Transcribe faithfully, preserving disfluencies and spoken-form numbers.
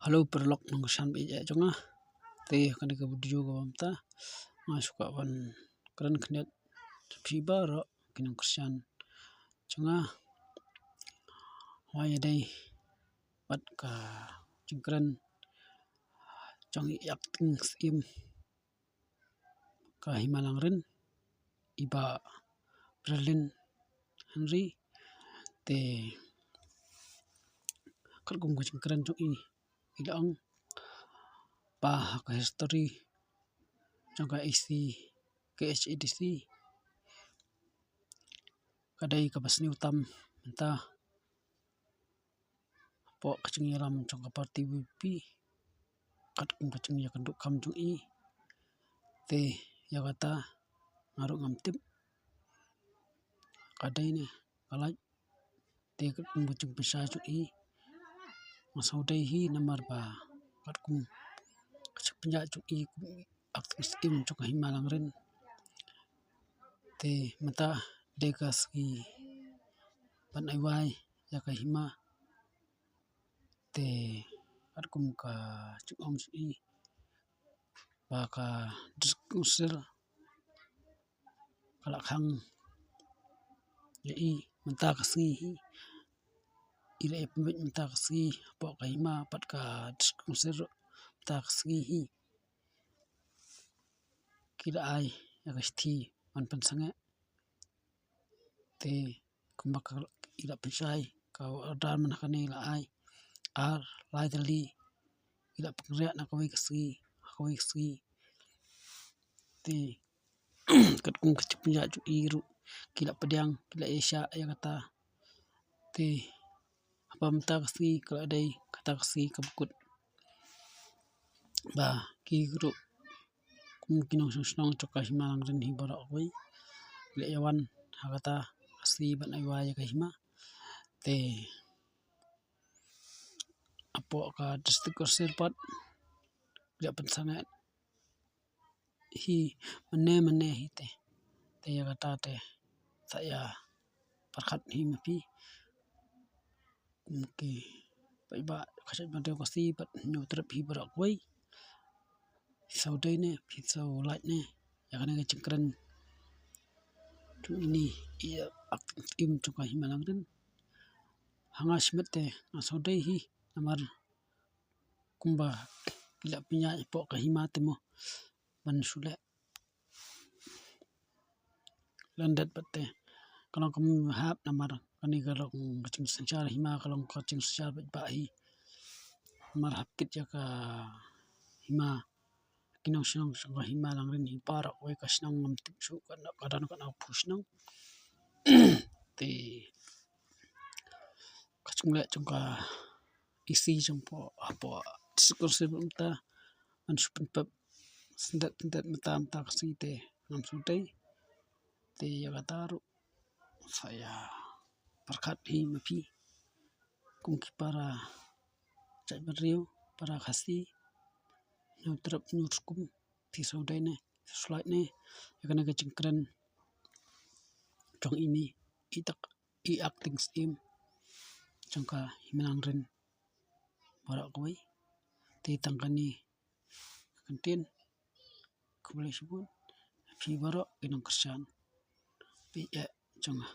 Hello paralok nongkyrshan ba ïeit jong nga. Te kane ka video kaba mynta nga shu kwah ban kren khyndiat ïa phi baroh ki nongkyrshan jong nga. Wa ïadei bad ka jingkren jong i Acting Syiem ka Hima Langrin, i Bah Brelin Henry. Te katkum ka jingkren jong i, i la ong ba ha ka history jong ka A D C, ka H A D C ka dei kaba sniew tam mynta hapoh ka jingïalam jong ka party V P P katkum ka jingïakynduh kam jong i. Te ïa kata nga ruh ngam tip ka dei ne ka lait. Te katkum ka jingpynshai jong i nga sngewdei hi, namar ba katkum ka jingpynïaid jong i kum i Acting Syiem jong ka Hima Langrin, te mynta dei ka sngi ban ai wai ïa ka hima. Te katkum ka jingong jong i ba ka District Council ka la khang ïa i mynta ka sngi hi, i la ïa pynbeit mynta ka sngi hapoh ka hima bad ka District Council ruh mynta ka sngi hi ki la ai ïa ka shithi ban pynsangeh. Te kumba ka, i la pynshai ka order mynta kane i la ai ar lai tylli, i la pynriah na kawei ka sngi ha kawei ka sngi. Te katkum ka jingpynïaid jong i ruh ki la pdiang, ki la ïaishah ïa kata. Te haba mynta ka sngi ka la dei kata ka sngi kaba kut ba ki ruh kum ki nongshong shnong jong ka Hima Langrin hi baroh kawei ki la ïa wan ha kata ka sngi ban ai wai ïa ka hima. Te hapoh ka District Council pat ki la pynsangeh hi mynne mynne hi te. Te ïa kata te sa ïa pyrkhat hi ma phi kum ki paidbah ka jaitbynriew Khasi bad Hynñiewtrep hi baroh kawei. Phi sngewdei ne phi sngewlait ne ïa kane ka jingkren jong ine i Acting Syiem jong ka Hima Langrin? Ha nga shimet te nga sngewdei hi, namar kumba ki la pynïaid hapoh ka hima te mo ban shu leh lyndet bad te ka long kam hap, namar kane ka long ka jingsynshar hima, ka long ka jingsynshar bad ba hi. Namar hap kit ïa ka hima, ki nongshong shnong ka Hima Langrin hi baroh kawei ka shnong ngam tip shuh ka don katno phew shnong. Te ka jingleh jong ka A D C jong pdeng hapoh District Council mynta ngan shu pynpep syndet syndet mynta mynta ka sngi te ngam sngewdei. Te ïa kata ruh sa ïa pyrkhat hi ma phi kum ki para jaitbynriew, para Khasi, Hynñiewtrep, Hynñiewtrep kum, phi sngewdei ne phi sngewlait ne ïa kane ka jingkren jong ine i tak i Acting Syiem jong ka Hima Langrin baroh kawei. Te tang kane ka kyntien, khublei shibun ïa phi baroh ki nongkyrshan ba ïeit jong nga.